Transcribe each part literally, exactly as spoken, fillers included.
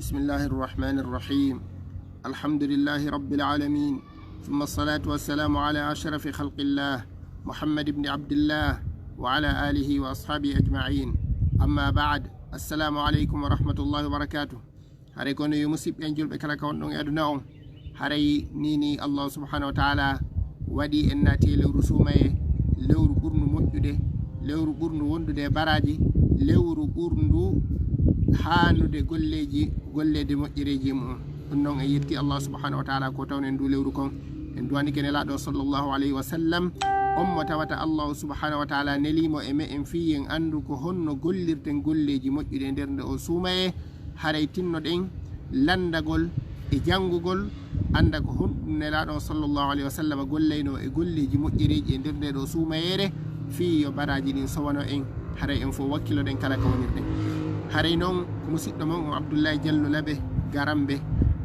بسم الله الرحمن الرحيم. الحمد لله رب العالمين. ثم الصلاة والسلام على أشرف خلق الله محمد بن عبد الله وعلى آله وأصحابه أجمعين. أما بعد. السلام عليكم ورحمة الله وبركاته. Haray kono yo musiɓɓe en julɓe kala ka wonɗon e aduna on. Haray ni ni Allah subhanahu wa ta'ala waɗi en naati e lewru suumaye, lewru ɓurndu moƴƴude, lewru ɓurndu wondude e baraji, lewru ɓurndu haanude golleji, golleede moƴƴereji e mu'un. Ɗum noon en yetti Allah subhanahu wa ta'ala ko tawno en ndu lewru kon. En duwanike Nelaaɗo sallallahu alayhi wa sallam, on mo tawata Allah subhanahu wa ta'ala nelimo e me'en fii en anndu ko honno gollirten golleji moƴƴude e nder nde o suumaye. Haray tinnoɗen lanndagol e janngugol, annda ko honɗum Nelaaɗo sallallahu alayhi wa sallam gollayno e golleji moƴƴereji e nder nde ɗo suumayeere, fii yo baraji ɗin sowano en. Haray en fof wakkiloɗen kala ko wonirɗen. Haray noon ko musiɗɗo mon on Abdullahi Jallo Labe Garambe.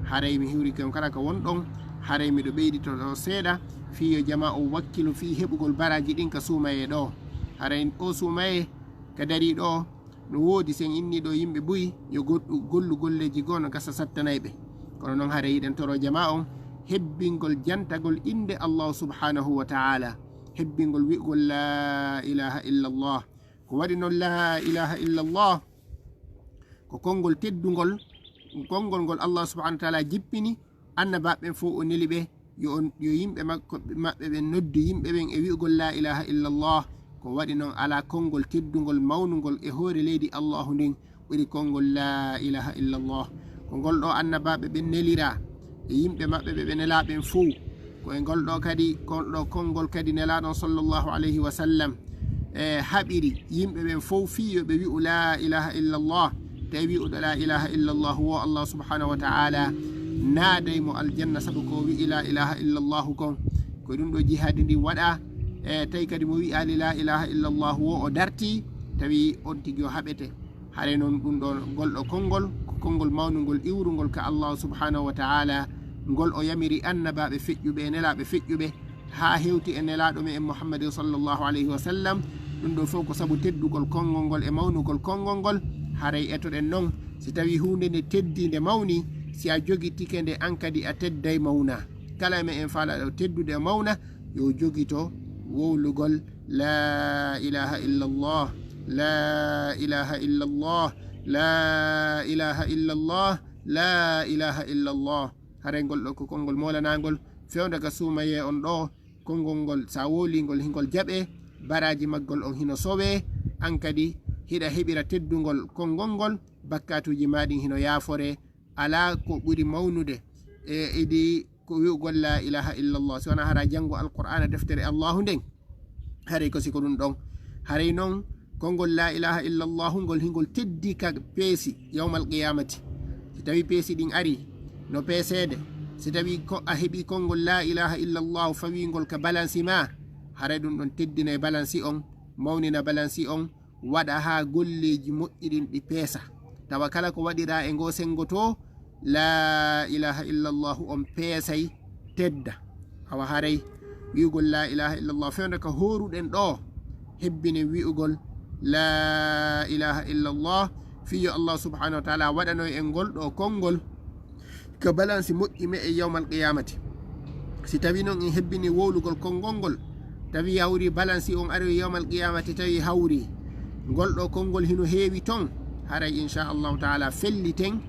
Haray mi hiwrike on kala ko wonɗon. Haray miɗo ɓeydito ɗo seeɗa fii yo jama o wakkilo fii heɓugol baraji ɗin ka suumaye ɗo. Haray o suumaye ka darii ɗo, no woodi sen inniiɗo yimɓe buy yo goɗɗu gollu golleji goo no gasa sattanay ɓe. Kono noon haray hiɗen toro jama on hebbingol jantagol innde Allah subhanahu wa ta'ala, hebbingol wi'ugol la ilaha illallah. Ko waɗi noon la ilaha illallah ko konngol teddungol, konngol ngol Allah subhanahu wa ta'ala jippini annabaaɓe ɓen fof o neli ɓe yo on, yo yimɓe makko, maɓɓe ɓen noddu yimɓe ɓen e wi'ugol la ilaha illallah. Ko waɗi noon alaa konngol teddungol mawnungol e hoore leydi Allahu ndin ɓuri konngol la ilaha illallah. Ko ngol ɗo annabaaɓe ɓen nelira e yimɓe maɓɓe ɓe ɓe nelaa ɓen fow. Ko e ngol ɗo kadi, ngol ɗo konngol kadi Nelaaɗo sallallahu alayhi wa sallam e haɓiri yimɓe ɓen fow fii yo ɓe wi'u la ilaha illallah. Tawi wi'uɗo la ilaha illallah wo Allah subhanahu wa ta'ala naaday mo aljanna sabu ko o wi'i la ilaha illallah kon. Ko ɗum ɗo jihaadi ndi waɗa e tawi kadi mo wi'aali la ilaha illallah wo o darti, tawi on tigi o haɓete. Haray noon ɗum ɗo ngol ɗo konngol ko konngol mawnungol iwrungol ka Allah subhanahu wa ta'ala, ngol o yamiri annabaaɓe feƴƴuɓe e nelaaɓe feƴƴuɓe haa hewti e nelaaɗo me'en Muhammadin sallallahu alayhi wa sallam. Ɗum ɗo fof ko sabu teddugol konngol ngol e mawnugol konngol ngol. Haray etoɗen noon si tawi huunde nde teddi nde mawni, si a jogitike nde an kadi a tedday mawna. Kala e me'en faalaɗo teddude e mawna yo jogito wowlugol la ilaha illallah, la ilaha illallah, la ilaha illallah, la ilaha illallah. Haray ngol ɗo ko konngol molanangol fewndo ka suumaye on ɗo. Konngol ngol sa wowlingol hingol jaɓe, baraji maggol on hino sowe, an kadi hiɗa heɓira teddungol konngol ngol, bakkatuji ma ɗin hino yaafore. Alaa ko ɓuri mawnude e idi ko wi'ugol la ilaha illallah si wona hara janngo alqur'ana deftere Allahu nden. Haray ko siko ɗum ɗon. Haray noon konngol la ilaha illallahu ngol hingol teddi ka peesi yawmal qiyamati. Si tawi peesi ɗin ari no peeseede, si tawi ko a heɓi konngol la ilaha illallahu fawingol ka balansi ma, haray ɗum ɗon teddinay balansi on, mawnina balansi on, waɗa haa golleeji moƴƴi ɗin ɗi peesa. Tawa kala ko waɗiraa e ngoo senngo too, laa ilaaha illallahu on peesay, tedda. Awa haray wi'ugol laa ilaaha illallahu fewndo ka hooruɗen ɗoo, hebbinen wi'ugol laa ilaaha illallah, fii yo Allah subhanahu wa taala waɗanoy en ngol ɗoo konngol ka balansi moƴƴi me'en yawmal qiyamati. Si tawi noon en hebbini wowlugol konngol ngol, tawi hawri balansi on aroy yawmal qiyamati, tawi hawri ngol ɗoo konngol hino heewi ton, haray insha Allahu taala felliten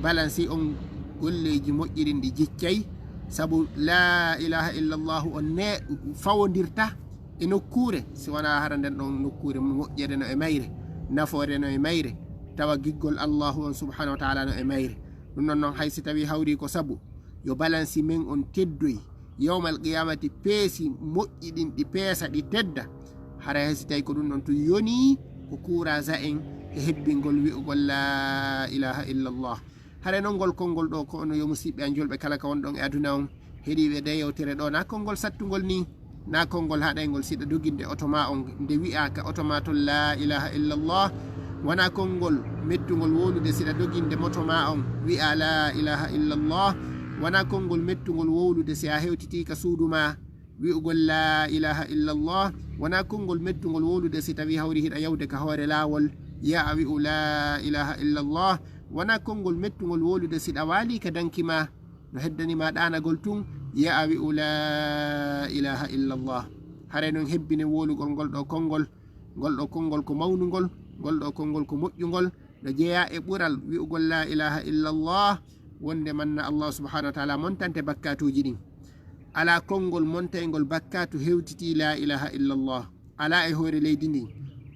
balansi on golleeji moƴƴi ɗin ɗi jiccay, sabu laa ilaaha illallahu on ne fawondirta e nokkuure, si wonaa hara nden ɗon nokkuure moƴƴere no e mayre, nafoore no e mayre, tawa giggol Allahu on subhanahu wa taala no e mayre. Ɗum ɗon noon, hay si tawi hawri ko sabu yo balansi men on teddoy yawmal qiyamati, peesi moƴƴi ɗin ɗi peesa, ɗi tedda, haray hay si tawi ko ɗum ɗon tun yonii ko kuuraasa en e hebbingol wi'ugol laa ilaaha illallah. Haray non ngol konngol ɗoo ko ono yo musiɓɓe an julɓe kala ka wonɗon e aduna on, heɗiiɓe nde yewtere ɗoo, na konngol sattungol nii, na konngol haɗayngol siɗa doginde oto ma on, nde wi'aa ka oto ma ton laa ilaaha illallah, wonaa konngol mettungol wowlude siɗa doginde moto ma on wi'aa laa ilaaha illallah, wonaa konngol mettungol wowlude si a hewtitii ka suudu ma wi'ugol laa ilaaha illallah, wonaa konngol mettungol wowlude si tawi hawri hiɗa yawde ka hoore laawol, yaa a wi'u laa ilaaha illallah, Wonaa konngol mettungol wowlude si ɗa waalii ka danki maa, no heddani maa ɗaanagol tun, ya a wi'u laa ilaaha illallah. Haray non hebbinen wowlugol ngol ɗoo konngol. Ngol ɗoo konngol ko mawnungol, ngol ɗoo konngol ko moƴƴungol, no jeyaa e ɓural wi'ugol laa ilaaha illallah, wonde manna Allah subhanahu wa taala montante bakkaatuuji ɗin. Alaa konngol montayngol bakkaatu hewtitii laa ilaaha illallah. Alaa e hoore leydi ndin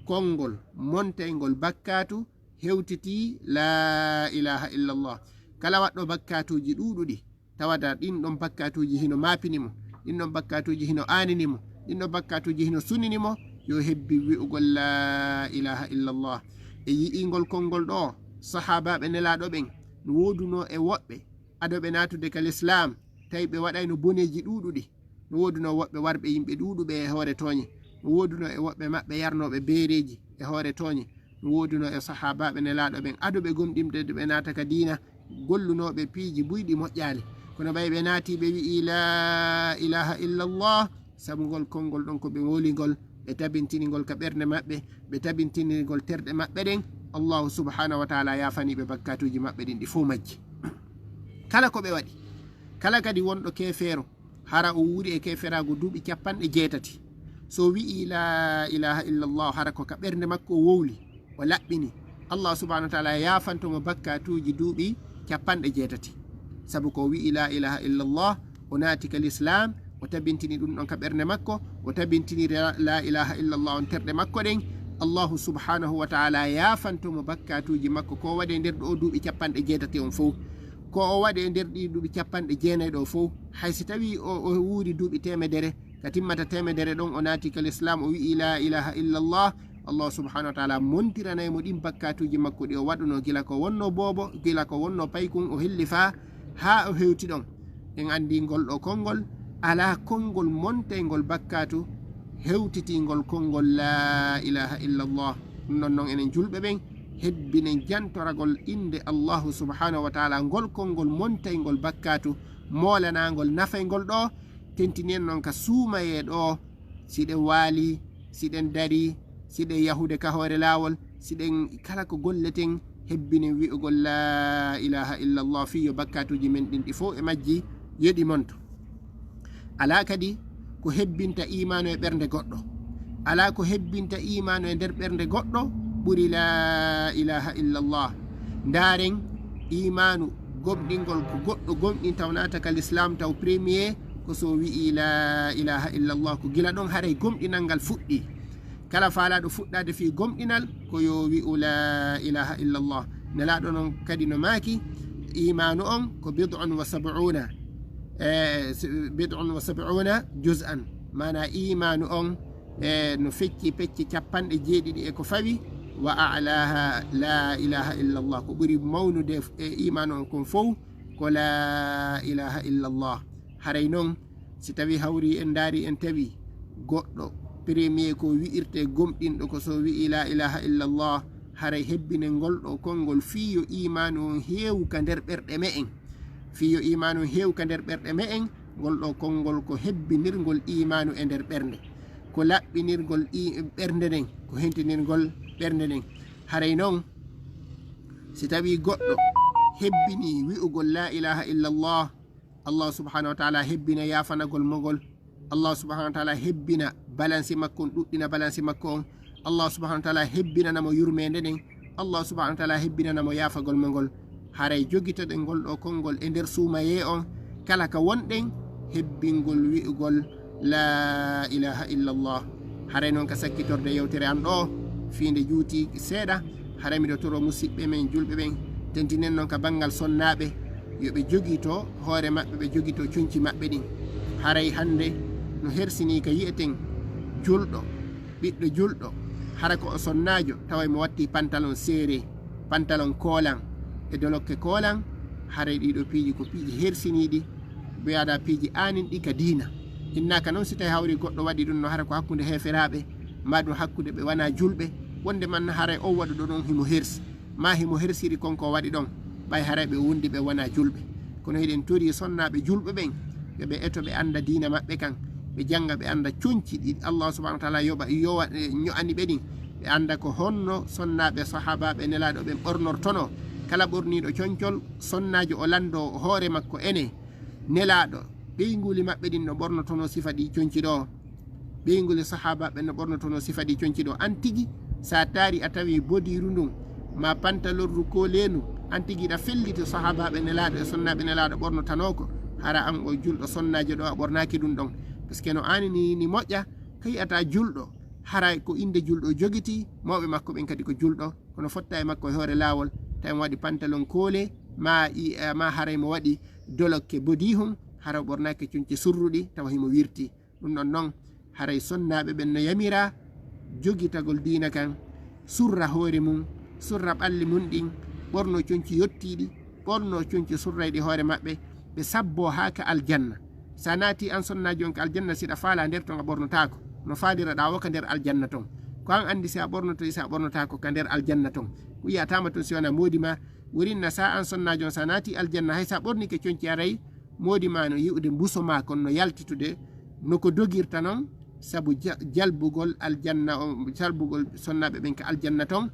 konngol montayngol bakkaatu hewtitii laa ilaaha illallah. Kala waɗɗo bakkaatuuji ɗuuɗuɗi, tawata ɗin ɗon bakkaatuuji hino maapini mo, ɗin ɗon bakkaatuuji hino aanini mo, ɗin ɗon bakkaatuuji hino sunini mo, yo hebbin wi'ugol laa ilaaha illallah. E yi'ingol konngol ɗoo, sahaabaaɓe Nelaaɗo ɓen no woodunoo e woɓɓe, ado ɓe naatude ka lislaam, tawi ɓe waɗayno boneeji ɗuuɗuɗi. No woodunoo woɓɓe warɓe yimɓe ɗuuɗuɓe e hoore tooñe. No woodunoo e woɓɓe maɓɓe yarnooɓe beereeji e hoore tooñe. No woodunoo e sahaabaaɓe Nelaaɗo ɓen, ado ɓe gomɗinde ɓe naata ka diina, gollunooɓe piiji buyɗi moƴƴaali. Kono ɓay ɓe naati, ɓe wi'i laa ilaaha illallah, sabu ngol konngol ɗon ko ɓe wowli ngol, ɓe tabintini ngol ka ɓernde maɓɓe, ɓe tabintini ngol terɗe maɓɓe ɗen, Allahu subhanahu wa taala yaafani ɓe bakkaatuuji maɓɓe ɗin ɗi fow majji. Kala ko ɓe waɗi, kala kadi wonɗo keefeero, hara o wuuri e keeferaagu duuɓi capanɗe jeetati, so wi'i laa ilaaha illallah, hara ko ka ɓernde makko o wowli, o laɓɓini, Allah subhanahu wa taala yaafanto mo bakkaatuuji duuɓi capanɗe jeetati. Sabu ko o wi'i laa ilaaha illallah, o naati ka lislaam, o tabintini ɗum ɗon ka ɓernde makko, o tabintini la, laa ilaaha illallah on terɗe makko ɗen, Allahu subhanahu wa taala yaafanto mo bakkaatuuji makko ko o waɗi e nder ɗo duuɓi capanɗe jeetati on fow. Ko o waɗi e nder ɗi duuɓi capanɗe jeenayi ɗo fow, hay si tawi o, o wuuri duuɓi teemedere, ka timmata teemedere ɗon o naati ka lislaam, o wi'i laa ilaaha illallah, Allah subhanahu wa taala montiranay mo ɗin bakkaatuuji makko ɗi o waɗuno gila ko wonno boobo, gila ko wonno paykun, o hellifaa haa o hewti ɗon. En anndi ngol ɗo konngol, alaa konngol montayngol bakkaatu hewtitingol konngol laa ilaaha illallah. Ɗum ɗon non enen julɓe ɓen, hebbinen jantoragol innde Allahu subhanahu wa taala ngol konngol montayngol bakkaatu, moolanangol nafayngol ɗo, tentinen non ka suumayee ɗo, si ɗen waali, si ɗen dari, si ɗen yahude ka hoore laawol, si ɗen kala ko golleten, hebbinen wi'ugol laa ilaaha illallah fii yo bakkaatuuji men ɗin ɗi fow e majji yo ɗi monto. Alaa kadi ko hebbinta iimaanu e ɓernde goɗɗo. Alaa ko hebbinta iimaanu e nder ɓernde goɗɗo ɓuri laa ilaaha illallah. Ndaaren iimaanu gomɗingol ko goɗɗo gomɗin taw naata ka lislaam taw premier ko so wi'i laa ilaaha illallah, ko gila ɗon haray gomɗinal ngal fuɗɗi. Kala faalaaɗo fuɗɗaade fii gomɗinal ko yo wi'u laa ilaaha illallah. Nelaaɗo non kadi no maaki, iimaanu on ko bid'un wa sab'una, e, s-, bid'un wa sab'una juz'an. Maanaa iimaanu on, e, no fecci pecce capanɗe jeeɗiɗi e ko fawi, wa a'laaha laa ilaaha illallah. Ko ɓuri mawnude e iimaanu on kon fow ko laa ilaaha illallah. Haray non, si tawi hawri en ndaari en tawi goɗɗo premier ko wi'irte gomɗinɗo ko so wi'i laa ilaaha illallah, haray hebbinen ngol ɗo konngol fii yo iimaanu on heewu ka nder ɓerɗe me'en. Fii yo iimaanu on heewu ka nder ɓerɗe me'en, ngol ɗo konngol ko hebbinirngol iimaanu e nder ɓernde. Ko laɓɓinirngol i-, ɓernde nden, ko hentinirngol ɓernde nden. Haray non, si tawi goɗɗo hebbini wi'ugol laa ilaaha illallah, Allah subhanahu wa taala hebbina yaafanagol mo ngol. Allah subhanahu wa taala hebbina balansi makko on, ɗuɗɗina balansi makko on. Allah subhanahu wa taala hebbinana mo yurmeende nden. Allah subhanahu wa taala hebbinana mo yaafagol mo ngol. Haray jogitoɗen ngol ɗo konngol e nder suumayee on, kala ka wonɗen hebbingol wi'ugol laa ilaaha illallah. Haray non ka sakkitorde yewtere an ɗo, fii nde juuti seeɗa, haray miɗo toro musiɓɓe men julɓe ɓen, tentinen non ka banngal sonnaaɓe, yo ɓe jogito hoore maɓɓe, ɓe jogito conci maɓɓe ɗin. Haray hannde no hersinii ka yi'eten julɗo, ɓiɗɗo julɗo, hara ko o sonnaajo, tawa mo watti pantalon seere, pantalon koolan, e dolokke koolan, haray ɗiɗo piiji ko piiji hersiniiɗi, mbiyaɗa piiji aaninɗi ka diina. Innaaka non si tawi hawri goɗɗo waɗi ɗum no hara ko hakkunde heeferaaɓe, ma ɗum hakkunde ɓe wanaa julɓe, wonde man haray o waɗuɗo ɗon himo hersi, ma himo hersiri kon ko waɗi ɗon, ɓay haray ɓe wondi ɓe wanaa julɓe. Kono hiɗen tori sonnaaɓe julɓe ɓen, yo ɓe eto ɓe annda diina maɓɓe kan, ɓe jannga ɓe annda conci ɗi Allah subhanahu wa taala yoɓa, yowa, e, ño'ani ɓe ɗin, ɓe annda ko honno sonnaaɓe sahaabaaɓe Nelaaɗo ɓen ɓornortono, Kala ɓorniiɗo concol, sonnaajo o lanndo hoore makko ene, Nelaaɗo, ɓeynguuli maɓɓe ɗin no ɓornotonoo sifa ɗi conci ɗoo. Ɓeynguuli sahaabaaɓe no ɓornotonoo sifa ɗi conci ɗoo. An tigi, so a taari a tawi bodiiru ndun, ma pantalorru kooleendu, an tigi ɗa felliti sahaabaaɓe Nelaaɗo e sonnaaɓe Nelaaɗo ɓornotanoo ko, hara an o julɗo sonnaajo ɗoo a ɓornaaki ɗun ɗon. Parce que no aani ni, ni moƴƴa, ka yi'ataa julɗo, hara ko innde julɗo o jogitii, mawɓe makko ɓen kadi ko julɗo, kono fotta e makko e hoore laawol, tawi mo waɗi pantalon koole, ma i, eh, ma haray mo waɗi dolokke bodihun, hara o ɓornaaki conci surruɗi, tawa himo wirti. Ɗun ɗon non, haray sonnaaɓe ɓen no yamiraa jogitagol diina kan, surra hoore mun, surra ɓalli mun ɗin, ɓorno conci yottiiɗi, ɓorno conci surrayɗi hoore maɓɓe, ɓe sabboo haa ka aljanna. Sa naati an sonnaajo on ka aljanna, si ɗa faalaa nder ton a ɓornotaako, no faaliraɗaa wo ka nder aljanna ton. Ko an anndi si a ɓornoto e si a ɓornotaako ka nder aljanna ton. Ko yi'ataama ton si wonaa moodi ma, wurinna sa an sonnaajo on, sa naati aljanna, hay sa ɓornike conci haray, moodi ma no yi'ude mbuso ma kon no yaltitude, no ko dogirta non, sabu ja-, jalbugol aljanna on, jalbugol sonnaaɓe ɓen ka aljanna ton,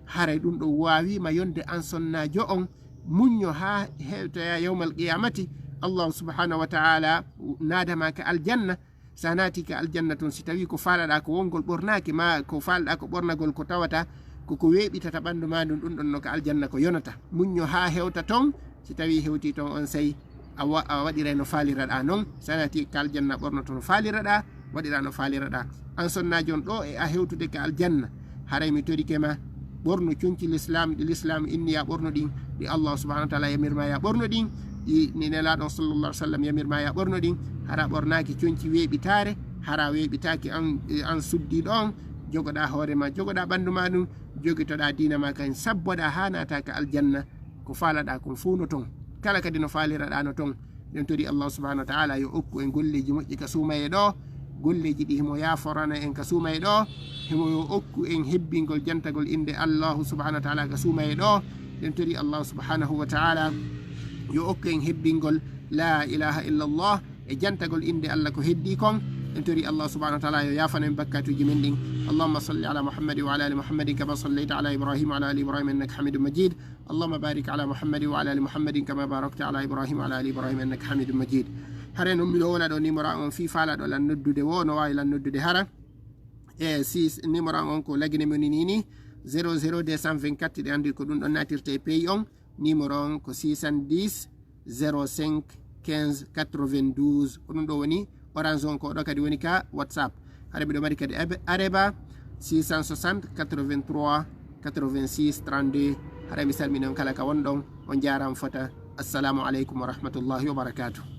haray ɗun ɗon waawi ma yonde an sonnaajo on, muñño haa hewtoya yawmal qiyamati, Allahu subhanahu wa ta'ala naada ma ka aljanna. Sa naati ka aljanna ton, si tawi ko faalaɗaa ko wongol ɓornaaki, ma ko faalaɗaa ko ɓornagol ko tawata ko ko weeɓitata ɓandu ma ndun, ɗun ɗon no ka aljanna ko yonata. Muñño haa hewta ton, si tawi hewti ton on sey a wa-, a waɗiray no faaliraɗaa non. Sa naati ka aljanna ɓornoto no faaliraɗaa, waɗiraa no faaliraɗaa. An sonnaajo on ɗoo e a hewtude ka aljanna, haray mi torike ma, ɓorno conci l'islam, ɗi l'islam inni ya ɓorno ɗin, ɗi Allah subhanahu wa ta'ala yamir ma ya ɓorno ɗin, ɗi ni Nelaaɗo on sallallahu alaihi wasallam yamir ma ya ɓorno ɗin, hara ɓornaaki conci weeɓitaare, hara weeɓitaaki an, an suddiiɗo on, jogoɗaa hoore ma, jogoɗaa ɓandu ma ɗun, jogitoɗaa diina ma kan, sabboɗaa haa naataa ka aljanna, ko faalaɗaa kon fow no ton, kala kadi no faaliraɗaa no ton. Ɗen tori Allah subhanahu wa ta'ala yo okku en golleeji moƴƴi ka suumayee ɗoo, golleeji ɗi himo yaaforana en ka suumayee ɗoo, himo yo okku en hebbingol jantagol innde Allahu subhanahu wa ta'ala ka suumayee ɗoo. Ɗen tori Allah subhanahu wa ta'ala yo okku en hebbingol la ilaha illallah e jantagol innde Allah ko heddii kon. Ɗen tori Allah subhanahu wa ta'ala yo yaafana en bakkaatuuji men ɗin. Allahumma salli ala Muhammadin wa ala ali Muhammadin kama sallayta ala Ibrahim wa ala ali Ibrahim innaka Hamidum Majid. Allahumma barik ala Muhammadin wa ala ali Muhammadin kama barakta ala Ibrahim wa ala ali Ibrahim innaka Hamidum Majid. Hare non miɗo wona ɗo numéro an on fii faalaɗo lan noddude wo, no waawi lan noddude hara. E six, numéro an on ko lagine mo ni ni, zéro zéro deux cent vingt-quatre, ɗe anndi ko ɗun ɗon naatirta e pays on. Numéro on ko six cent dix, zéro cinq, quinze, quatre-vingt-douze. Ko ɗun ɗo woni Orange on, ko ɗo kadi woni ka WhatsApp. Hara miɗo mari kadi Abe-, Areba, six cent soixante, quatre-vingt-trois, quatre-vingt-six, trente-deux. Hara mi salmini on kala ka wonɗon. On jaaraama fota. Assalamu aleykum wa rahmatullahi wa barakatuh.